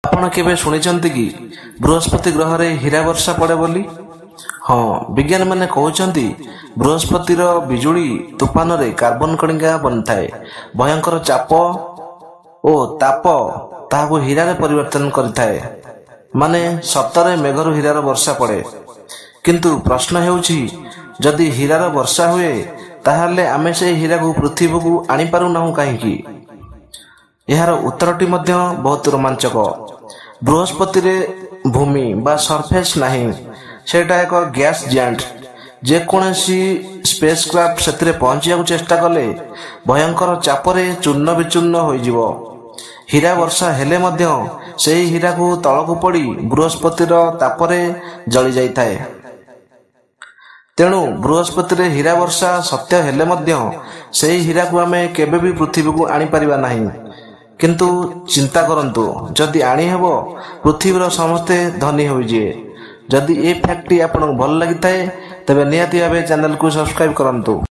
ଆପଣ କେବେ ଶୁଣିଛନ୍ତି କି ବୃହସ୍ପତି ଗ୍ରହରେ ହୀରା ବର୍ଷା ପଡ଼େ ବୋଲି? ହଁ, ବିଜ୍ଞାନୀମାନେ କହୁଛନ୍ତି ବୃହସ୍ପତିର ବିଜୁଳି ତୁଫାନରେ କାର୍ବନ କଣିକା ବନିଥାଏ। ଭୟଙ୍କର ଚାପ ଓ ତାପ ତାହାକୁ ହୀରାରେ ପରିବର୍ତ୍ତନ କରିଥାଏ। ମାନେ ସତରେ ମେଘରୁ ହୀରାର ବର୍ଷା ପଡ଼େ। କିନ୍ତୁ ପ୍ରଶ୍ନ ହେଉଛି, ଯଦି ହୀରାର ବର୍ଷା ହୁଏ, ତାହେଲେ ଆମେ ସେହି ହୀରାକୁ ପୃଥିବୀକୁ ଆଣିପାରୁନାହୁଁ କାହିଁକି? ଏହାର ଉତ୍ତରଟି ମଧ୍ୟ ବହୁତ ରୋମାଞ୍ଚକ। ବୃହସ୍ପତିରେ ଭୂମି ବା ସର୍ଫେସ୍ ନାହିଁ। ସେଇଟା ଏକ ଗ୍ୟାସ୍ ଜିଆଣ୍ଟ। ଯେକୌଣସି ସ୍ପେସ୍ କ୍ରାଫ୍ଟ ସେଥିରେ ପହଞ୍ଚିବାକୁ ଚେଷ୍ଟା କଲେ ଭୟଙ୍କର ଚାପରେ ଚୂର୍ଣ୍ଣ ବିଚୂର୍ଣ୍ଣ ହୋଇଯିବ। ହୀରା ବର୍ଷା ହେଲେ ମଧ୍ୟ ସେହି ହୀରାକୁ ତଳକୁ ପଡ଼ି ବୃହସ୍ପତିର ତାପରେ ଜଳି ଯାଇଥାଏ। ତେଣୁ ବୃହସ୍ପତିରେ ହୀରା ବର୍ଷା ସତ୍ୟ ହେଲେ ମଧ୍ୟ ସେହି ହୀରାକୁ ଆମେ କେବେ ବି ପୃଥିବୀକୁ ଆଣିପାରିବା ନାହିଁ। କିନ୍ତୁ ଚିନ୍ତା କରନ୍ତୁ, ଯଦି ଆଣିହେବ, ପୃଥିବୀର ସମସ୍ତେ ଧନୀ ହୋଇଯିବେ। ଯଦି ଏ ଫ୍ୟାକ୍ଟଟି ଆପଣଙ୍କୁ ଭଲ ଲାଗିଥାଏ, ତେବେ ନିହାତି ଭାବେ ଚ୍ୟାନେଲକୁ ସବସ୍କ୍ରାଇବ୍ କରନ୍ତୁ।